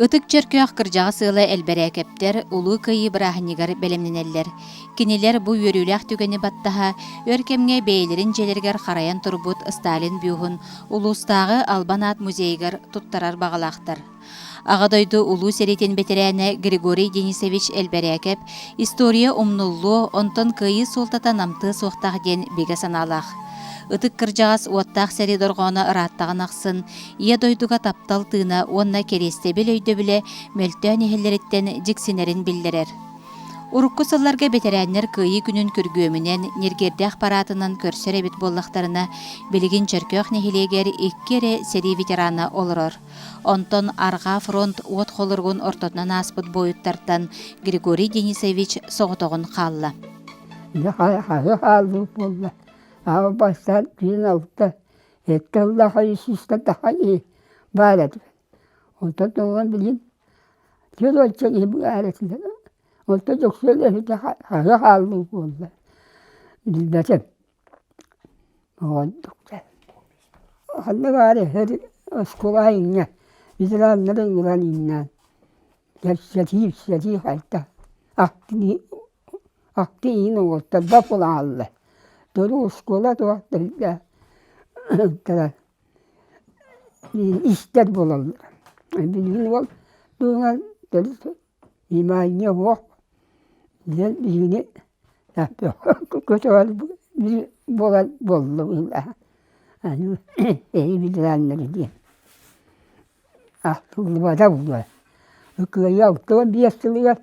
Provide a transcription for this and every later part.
Ытык Чөркөөх кырдьаҕас ыала Элбэрээкэптэр Улуу Кыайыы бырааһынньыгар бэлэмнэнэллэр. Кинилэр бу үөрүүлээх түгэни баттаһа, өр кэмҥэ бэйэлэрин дьиэлэригэр харайан турбут Сталин бюһун улуустааҕы Албан аат музейыгар туттарар баҕалаахтар. Аҕа дойду Улуу сэриитин бэтэрээнэ Григорий Денисович Элбэрээкэп история умнуллуо, онтон кыайыы суолтата намтыа суохтаах диэн бигэ санаалаах. Ытык кырдьаҕас уоттаах сэрии дорҕооно ырааттаҕын ахсын Ийэ дойдуга таптал тыына уонна кэриэстэбил өйдөбүлэ мөлтөөн иһэллэриттэн дьиксинэрин биллэрэр. Урукку сылларга бэтэрээннэр Кыайыы күнүн күргүөмүнэн, ньиргиэрдээх параатынан көрсөр эбит буоллахтарына, билигин Чөркөөх нэһилиэгэр икки эрэ сэрии ветерана олорор. Онтон Арҕаа фронт уот холоругун ортотунан ааспыт буойуттартан Григорий Денисович соҕотоҕун хаалла. Дьэ хаһы хаалбыт буолла. Аҕа бастаан түүн алта Сэттэ сыллаах сүүстэрдэххэ баар этэ. Онтон туһунан билигин түөрт уонча киһи баар этилэр. Онтон Дьоксуон эһэтэ хаһыа хаалбыт буолла. Билбэтим. Оҕонньук Ханна баар эһэр оскуола иҥҥэ ветераннары ыҥыран иҥнээн кэпсэтии ипсэтии хайта ахтыы Ахтыы иһин оҥостор булааллар. Төрүт оскуола туох да истэр буолаллар. Билигин ол туһунан төрүт внимание суох. Диэн биһигини көтөҕөр буолар буолла быһыылаах. Аны эһи ветераннары диэн. Ахтыллыбата буолуо. Кыайыы 65 сылыгар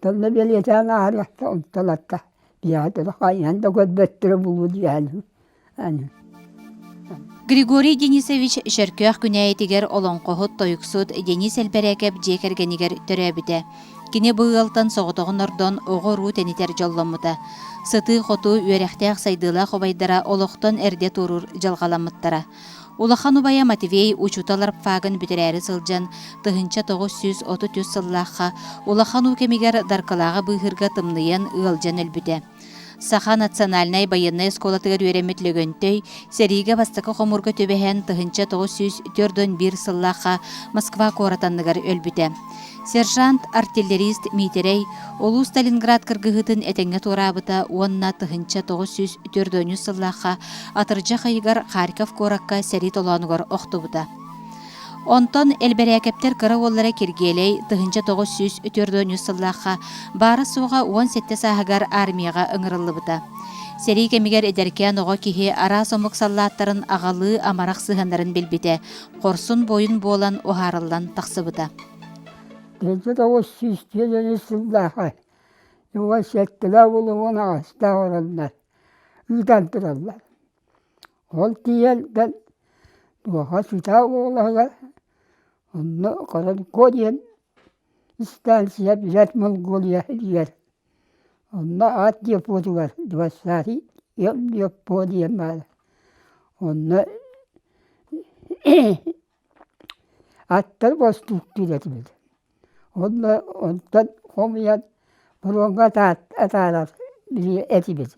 тонна бэлиэтээн ааһарыахта онтон атта биэҕэ хайыһан да көрбөттөрө буолуо диэһэн Григорий Денисович Чөркөөх күнээйитигэр олоҥхоһут, тойуксут Денис Элбэрээкэп дьиэ кэргэнигэр төрөөбүтэ. Кини бу ыалтан соҕотоҕун ордон оҕо-уруу тэнитэр дьолломмута. Сытыы-хотуу, үөрэхтээх сайдыылаах убайдара олохтон эрдэ туоруур дьылҕаламмыттара. Улахан убайа Матвей учуутал рабфагын бүтэрээри сылдьан, 1933 сыллаахха улахан уу кэмигэр Даркылааҕы быыһыырга тымныйан ыалдьан өлбүтэ. Саха национальнай байыаннай оскуолатыгар үөрэммит Лөгөнтөй сэриигэ бастакы хомуурга түбэһэн 1941 сыллаахха Москва куорат анныгар өлбүтэ. Сержант, артиллерист Миитэрэй Улуу Сталинград кыргыһыытын этэҥҥэ туораабыта уонна 1943 сыллаахха атырдьах ыйыгар Харьков куоракка сэрии толоонугар охтубута. Онтон Элбэрээкэптэр кыра уоллара Киргиэлэй 1943 сыллаахха баара-суоҕа 17 сааһыгар армияҕа ыҥырыллыбыта. Сэрии кэмигэр эдэркээн оҕо киһи араас омук саллааттарын аҕалыы амарах сыһыаннарын билбитэ, хорсун буойун буолан уһаарыллан тахсыбыта. 1943 сыллаахха Уон сэттэлээх уон аҕыстаах ороннор ыытан тураллар. Ол тиийэн туоха сытаа уолаһыгар онно Коронко диэн станция билэр Монголия диэн онно аат депотугар двадцатый депо диэн баар онно аттар бостууктуур этибит. Онно онтон хомуйан фроҥҥа атаарар этибит.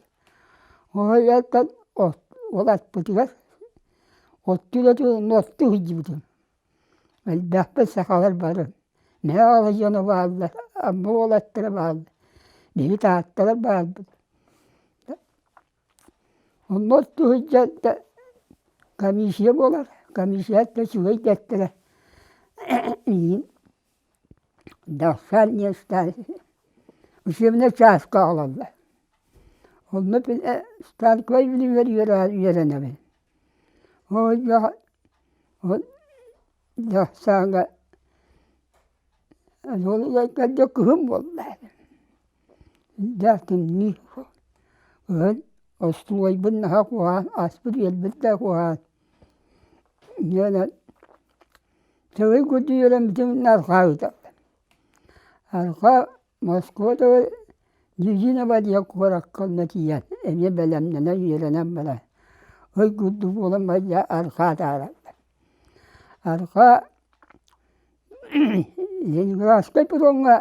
Ол ол атпытыгар оттуур этибит оттуу сылдьыбытым. Элбэхпит сахалар бары. Мэҥэ дьоно бааллар, Амма уолаттара бааллар, биһиги таатталар баарбыт. Онно оттуу сылдьан да комиссия буолар, комиссияттан үчүгэй дэттэрэ миигин Дахсан не учебнай чааска аҕалаллар. Онно станковай билимигэр үөрэнэбин. Ол Дахсааҥҥа ол кыһын буолла. Дьэ тымныы кыһын остуойбун наһаа куһаҕан аспыт-үөлбүт да куһаҕан. Дьэ Сылый курдук үөрэммитим арҕаа ыыталлар. Арҕаа Москва Дьүдьүнэбэ диэн куоракка онно тиийэн эмиэ бэлэмнэнэн үөрэнэн баран ый курдук буолан баран арҕаа атаараллар. Арҕаа Ленинградскай путуоҥҥа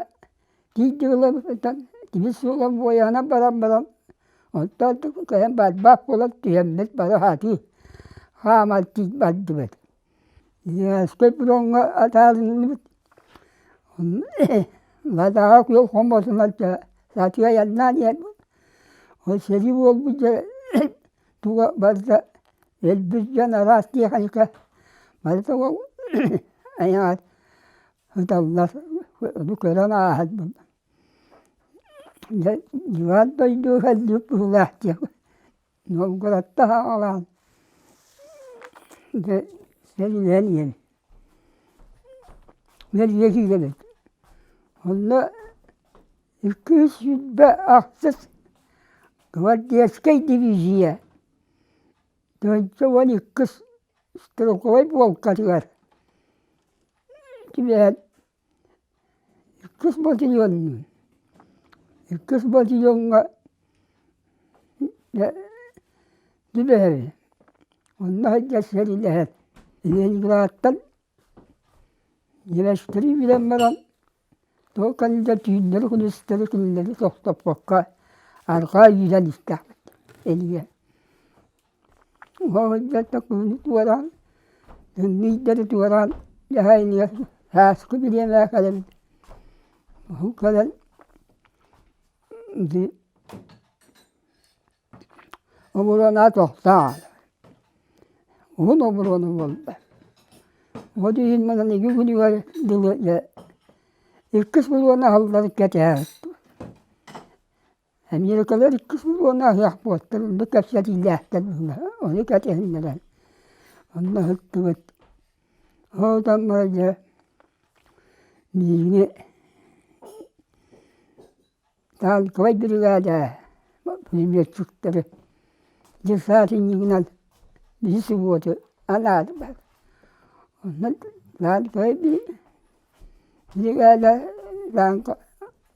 тиийдибит тимир суола буойаһынан баран баран онтон кэлэн барбах буолан түһэммит бары сатыы хааман бардыбыт. Ленинградскай путуоҥҥа атаарыллыбыт. Ладаҕа күөл хоммотунан сатыы айаннаан иһэн ол сэрии буолбут дьэ туга барыта өлбүт дьон араас тиэхиньикэ барыта ол айаҕар сыталлар ону көрөн ааһар Дьэ дьыбар дойду кэлбит быһыылаах диэх Новгородтан саҕалаан дьэ сэриилэһэн иһэн Бэлиэ киирэбит. Онно 228 гвардейскай дивизия 42 стрелковай полкатыгар түбэһэн Иккис батальоннуун Иккис батальоҥҥа түбэһэбин. Онно сылдьан сэриилэһэн Ленинградтан немецтэри билэн баран тоҕо кэллэ түүннэри-күнүстэри кинилэри тохтоппокко арҕаа үүрэн истэхпит элиэ. Уһаҕырдьа туораан, тымныйдары туораан дьаһайыныгар сааскы бириэмэҕэ кэлэбит. Ол кэлэн ити оборуона тохтоо уһун оборуона буолла. Ол иһин манан ити күнүгэр дылы дьэ иккис буруона аһылларын кэтэһэбит. Америкалар иккис уруона аһыах буолтар, онно кэпсэтиилээхтэр быһыылаах, ону кэтэһиннэрэн онно сыттыбыт. Ол да дьэ биһиги танковай биригээдэ пулеметчиктары десантнигынан биһи субуоту анаатылар. Онно танковай биригээдэ танка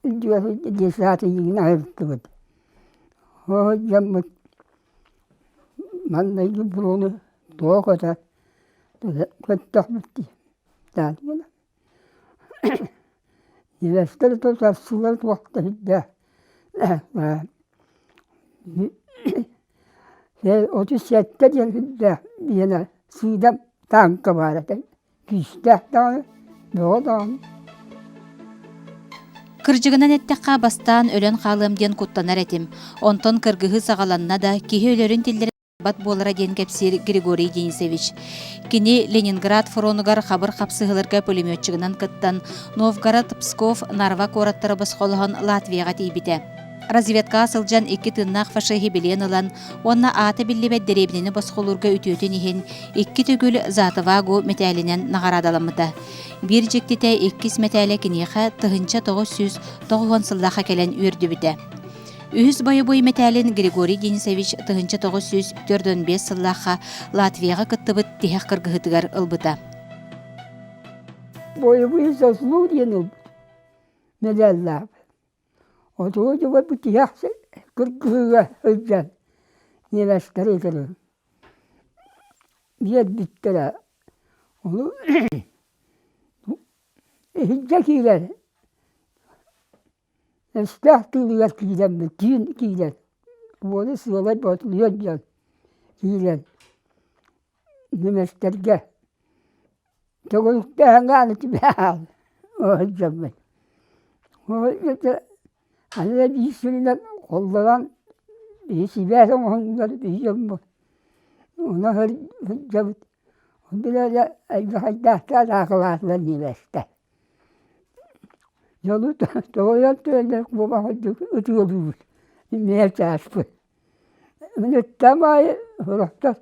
Десятыйыгын аһыртыбыт. Ол дьоммут маҥнайгы буруону тоҕо көтө көттөхпүт дии таатыбына. Ньирэстэр тутарсылар туох да сүрдээх 37 диэн сүрдээх диэнэ сыыдам тааҥка баар этэ. Күүстээх даҕаны, бөҕө даҕаны. Кырдьыгынан эттэххэ, бастаан өлөн хаалыам диэн куттанар этим. Онтон кыргыһыы саҕаланна да, киһи өлөрүн тиллэрбат буолара диэн кэпсиир Григорий Денисович. Кини Ленинград фронугар хабыр хапсыһыыларга пулеметчигынан кыттан, Новгород, Псков, Нарва куораттары босхолоһон Латвияҕа тиийбитэ. Разведкаҕа сылдьан икки тыыннаах фашиһы билиэн ылан уонна аата биллибэт дэриэбинэни босхолуурга үтүөтүн иһин икки төгүл За отвагу мэтээлинэн наҕараадаламмыта. Биир дьиктитэ иккис мэтээлэ киниэхэ 1990 сыллаахха кэлэн үөрдүбүтэ. Үһүс бойобуой мэтээлин Григорий Денисович 1945 сыллаахха Латвияҕа кыттыбыт тиһэх кыргыһыытыгар ылбыта. Бойобуой заслуг диэн ылбыт медаллаах. Отуо дьуга бу тиһэх кыргыһыыга сылдьан ньирэстэри ытырын биэрбиттэрэ. Ону иһирдьэ киирэн өстөөх тыылыгар киирэммит түүн киирэн уолу сыалай боотулуйар диэн киирэн немецтэргэ Төгүрүктээһиҥҥэ аны түбэһээн сылдьаммын. Аны да биир сиринэн холлорон биһи сибээс оҥоһуннулар биһи дьоммут. Онно сылдьабыт. Онтулара элбэхэйдээхтэр атаакалаатылар ньиэмэстэр. Дьону тоҕойон түһэллэр куобах курдук ытыалыыбыт. Мээр чааспыт. Мүнүттээм аайы сорохтор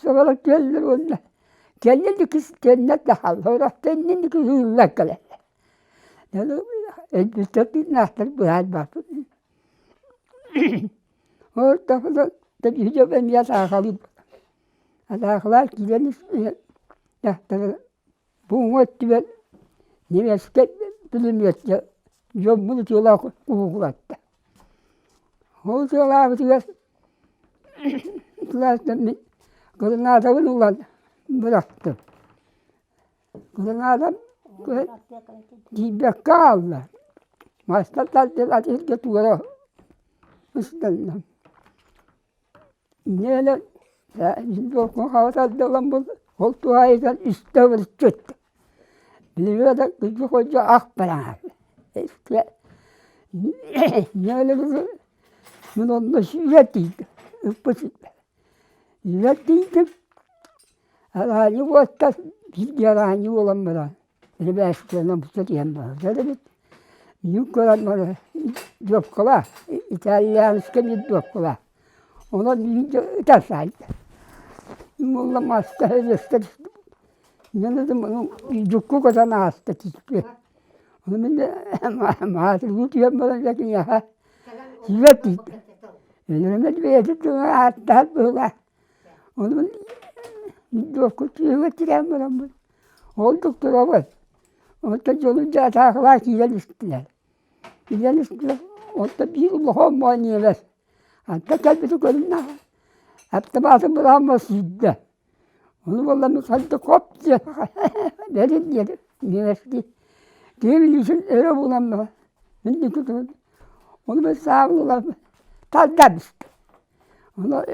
сорох кэллэр уонна кэллэр да кистиэннэр да хаалла сорохтор иннин кыһыыллар кэлэллэр өлбүттэр тыыннаахтар быһаарбаппыт ол дьон эмиэ атаакалыыр атаакалаан киирэн дьахтары Бу уҥа өттүгэр немецкэй пулеметчик дьоммун ытыалаах уһугулатта. Ол ытыалаабытыгар кылаастан мин гранатабын ылан бырахтым. Гранатам тиийбэккэ хаалла. Мастар тардыалаат сиргэ туора ыстанна. Инньэ гынан ол туһаайытан истэ ылбыт. Билигин да күндү ах бараҥар. Мин онно сүүрэ тиийдим, ыппыт сүүрэ тиийдим, араанньы уоттар бииргэ араанньы буолан баран ребяшканан бута түһэн барар эбит. Мин көрөн баран дьуопкалаа, итальянскай биир дьуопкалаа. Онон бииргэ ыта саайда. Мин маска Дьукку көтөн ааста тиийбит. Ону мин маатыргыы түһэн баран дьэ киниэхэ сүүрэ тиийдим. Өлөрүмэ бэйэтин тылын ааттаан быһыылаах. Ону мин дуокку түөһүгэр тирээн бараммын ол докторабын. Онтон дьонум дьэ атаакалаан киирэн истилэр. Киирэн истилэр. Онтон биир улахан моонньуйар. Антон кэлбити көрүннэ. Аптамаатын быраҕан сүүрдэ. Ону буолла Сальдыков диэн бэрин диэн немецкий киһи билиитин өрө булан мин ону мен саабын ылан тардан истим. Ону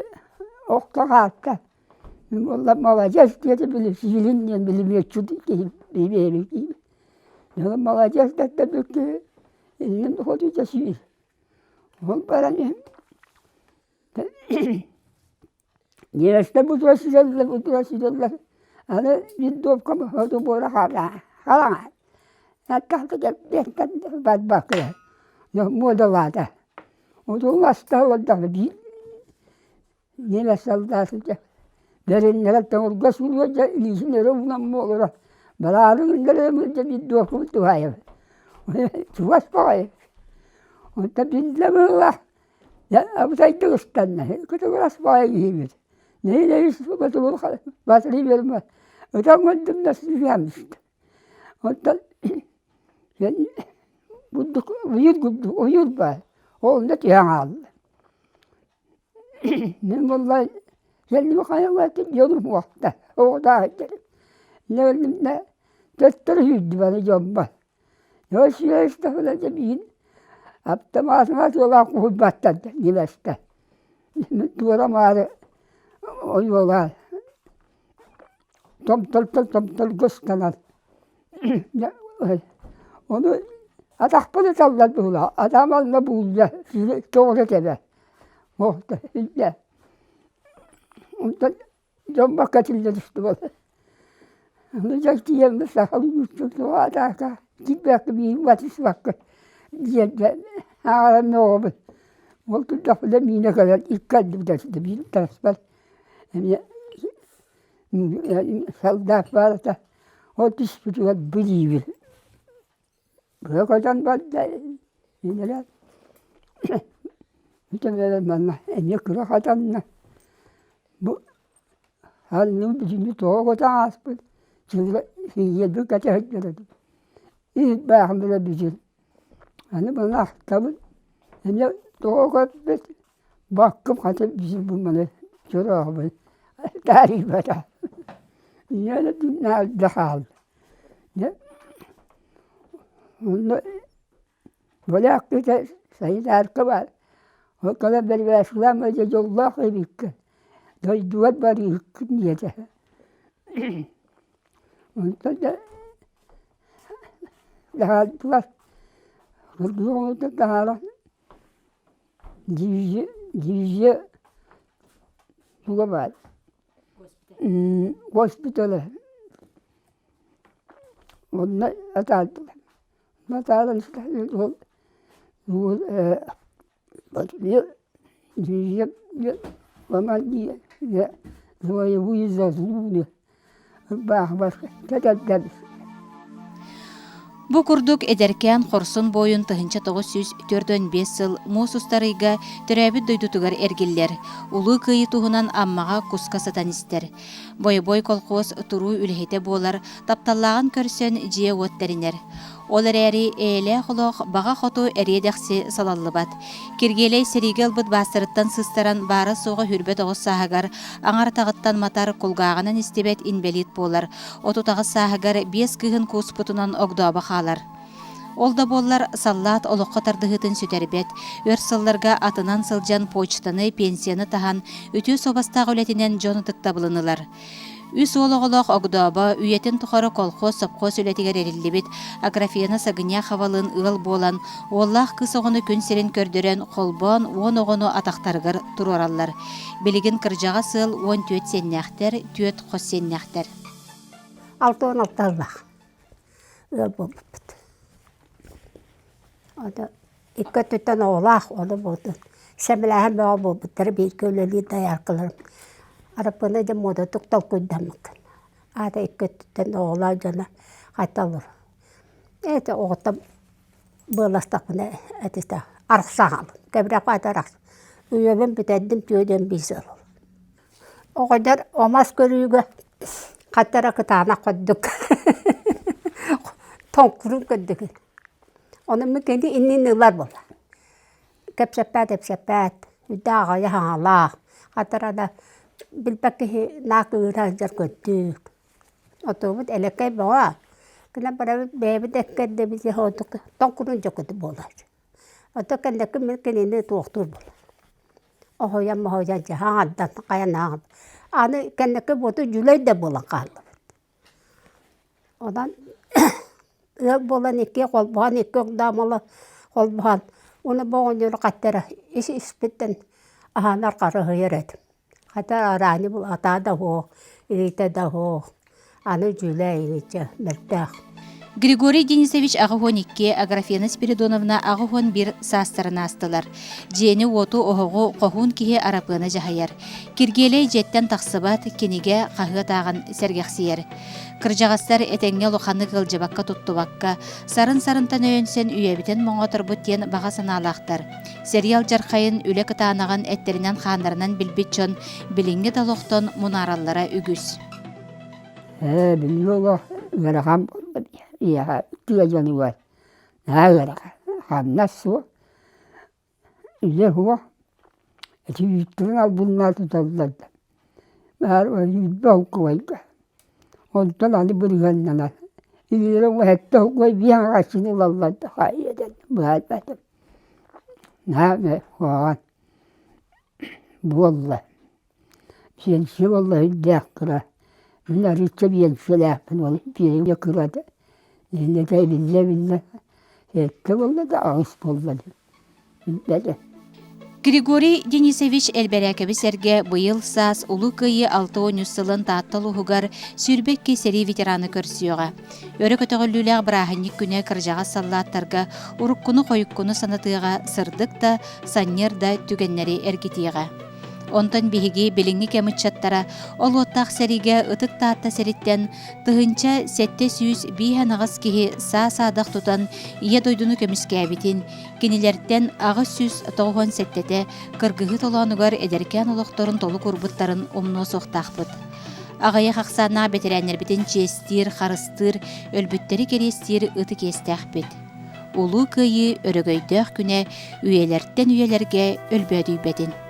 охто хаатта. Мин буолла молодец диэти били сиилин диэн билимиэччи киһи бэйэбит киһи. Молодец дэттэрбит киһи иннин хоту сиир. Ол баран иһэн Ньирэстэр бутура сыталлар, бутура сыталлар. Аны винтовкам хоту буола хараҥа. Аттахта барбакка муодалаата. Отун астаах олордоххо биир ньирэс солдааты бэриннэрэ тоҥурга суруйа дьэ илиитин өрө уунан олоро бараарын ыннарыам дьэ винтовкабын туһаайабын. Чугас баҕайы. Онтон биллэ быһыылаах Абытайдык ыстанна, кытыгырас баҕайы киһибит. Нэһиилэ үс ботулун батырыы биэрмэ, ытан көрдүм да сүүрээм түстэ. Оттон бурдук ойуур курдук ойуур баар, ол онно түһэн хаалла. Мин буолла кэллим хайалаатын дьонум уохта, оҕотоох этилэр. Төттөрү сүүрдүм аны дьоммор. Дьэ биир аптамаатыма туолаах уһуйбаттар ньимэстэ туора-маары ойуолаан томтортон томторго ыстанан ону атахпын ыталлар быһыылаах атаҕым анна бууллар тоҕута тэбэр онтон Дьон бакка тиллэ түстэ буолла. Ону дьэ тиийэммит сахалыы нууччалыы атаака киирбэккэ биир батыспакка диэн ааҕан оҕобун ол турдахпына миинэ кэлэн икки ардыбыта сыта биир тараспар эмиэ солдат баар этэ ол түспүтүгэр билиибин Быһа көтөн барда иннилэр бүтэн манна эмиэ кыра хатанна бу анныы бүтүннүү тоҕо көтөн ааспыт сиийэрбин кэтэ сылдьар этим иһит-бааһым бile бүтүн аны маны ахтабын эмиэ тоҕо көппүт баккым хата бүтүн бу маны чороохпун таарыйбата ийэ эрэ түннээх хаалла Дьэ онно Валяк киһитэ санитарка баар, ол кэлэн бэрибээскилээн дьэ дьоллоох эбиккин, дойдугар барыыһыккын диэтэ. Онтон дьэ таһаардылар, кыргыһыы оҥордон таһааран дивизия дивизия туга баар Госпиталя онно атаардылар. Атааран Бу курдук эдэркээн хорсун буойун 1945 сыл муус устар ыйга төрөөбүт дойдутугар эргиллэр, Улуу Кыайыы туһунан Аммаҕа куска сытан истэр. Бойобуой колхуос туруу үлэһитэ буолар, тапталлааҕын көрсөн дьиэ-уот тэринэр. Ол эрээри эйэлээх олох баҕа хоту эриэ-дэхси салаллыбат. Киргиэлэй сэриигэ ылбыт баастарыттан сыстаран баара-суоҕа 29 сааһыгар аҥар атаҕыттан матар, кулгааҕынан истибэт инбэлиит буолар. 38 сааһыгар биэс кыыһын кууспутунан огдообо хаалар. Ол да буоллар, саллаат олоххо тардыһыытын сүтэрбэт, өр сылларга атынан сылдьан почтаны, пенсияны таһан, үтүө суобастаах үлэтинэн дьон ытыктабылын ылар. Үс уол оҕолоох Огдообо үйэтин тухары колхоз, сопхуос үлэтигэр эриллибит Аграфена Сагыняховалыын ыал буолан, уоллаах кыыс оҕону күн сирин көрдөрөн, холбоон 10 оҕону атахтарыгар туруораллар. Билигин кырдьаҕас ыал 14 сиэннээхтэр, түөрт хос сиэннээхтэр. 66 сыллаах ыал буолбуппут. Ото икки өттүттэн оҕолоох ону буолтун сэмэлээһин бөҕө буолбуттара бииргэ үлэлиир дояркаларым. Араппыана дьэ муодатык толкуйдаммыккын. Аата икки өттүттэн оҕолоох дьоно хайта олор. Это оҕото быаластахпына этитэ арахса хаалым. Кэбирэх аата арахса. Үйэбин бүтэрдим түөдэн биир сыл. Оҕонньор омос көрүүгэ хата эрэ кытаанах курдук тоҥкурун көрдүгүн. Ону мин кини иннин ылар буолла. Кэпсэппээт эпсэппээт, үрдээх аҕайы хаҥалаах, хата эрэ да билбэт киһи наак ыыра сылдьар көрдүк. Отуубут элэккэй бөҕө. Гынан барабыт бэйэбит эккэрдэбит тоҥкурун дьокуту буолааччы. Ото кэнники мин кинини туохтуур буолла. Оһуйан-моһуйан дьэ хаҥардан хайанаан аны кэнники буоту дьүлэй да буолан хааллыбыт. Онон ыал буолан икки холбоһон икки огдоомоло холбоһон уонна бу оҕонньору хаттара ис-испиттэн аһанар харыһыйар этим. Хата араанньы атаа да суох, илиитэ да суох, аны дьүлэй иччэ мөлтөх. Григорий Денисович 82, Аграфена Спиридоновна 81 саастарын аастылар. Дьиэни-уоту, оһоҕу хоһуун киһи Арапыана дьаһайар. Киргиэлэй дьиэттэн тахсыбат, кинигэ, хаһыат ааҕан сэргэхсийэр. Кырдьаҕастар этэҥҥэ улаханнык ыалдьыбакка туттубакка, сарын-сарынтан өйөнсөн үйэбитин моҥооторбут диэн баҕа санаалаахтар. Сэрии алдьархайын, үлэ кытаанаҕын эттэринэн-хааннарынан билбит дьон билиҥҥи да олохтон мунаараллара үгүс. Ээ, билиҥҥи олох ыарахан буолла ийэҕэ тыа дьонугар наһаа ыарахан. Хамнас суох, үлэ суох. Ити үүттэрин албыннаа туталлар да. Баар үүрбэ холкуойга. Онтон аны бырыһыаннанан илиилэрэ уһэттэ холкуой биир аҥааччыны ылаллар да хаайыа диэн быһаарбатым. Наһаа куһаҕан буолла. Биэнсийэ буолла сүрдээх кыра. Мин арыычча биэнсийэлээхпин ол биэнсийэ кырата. Иннэтэ эбиллэ-эбиллэ сэттэ буолла да аҕыс буолла дии. Билбэтим. Григорий Денисович Элбэрээкэби сэргэ быйыл саас Улуу Кыайыы 63 сылын Таатта улууһугар 22 сэрии ветераны көрсүөҕэ. Өрө көтөҕүллүүлээх бырааһынньык күнэ кырдьаҕас саллааттарга уруккуну-хойуккуну санатыаҕа сырдык да, санньыар да түгэннэри эргитиэҕэ. Онтон биһиги билиҥҥи кэм ыччаттара ол уоттаах сэриигэ Ытык Таатта сириттэн 1705 киһи саа-саадах тутан Ийэ дойдуну көмүскээбитин, кинилэртэн 897-тэ кыргыһыы толоонугар эдэркээн олохторун толук уурбуттарын умнуо суохтаахпыт. Аҕыйах ахсааннаах бэтэрээннэрбитин чиэстиир, харыстыыр, өлбүттэри кэриэстиир ытык иэстээхпит. Улуу Кыайыы өрөгөйдөөх күнэ үйэлэртэн үйэлэргэ өлбөөдүйбэтин.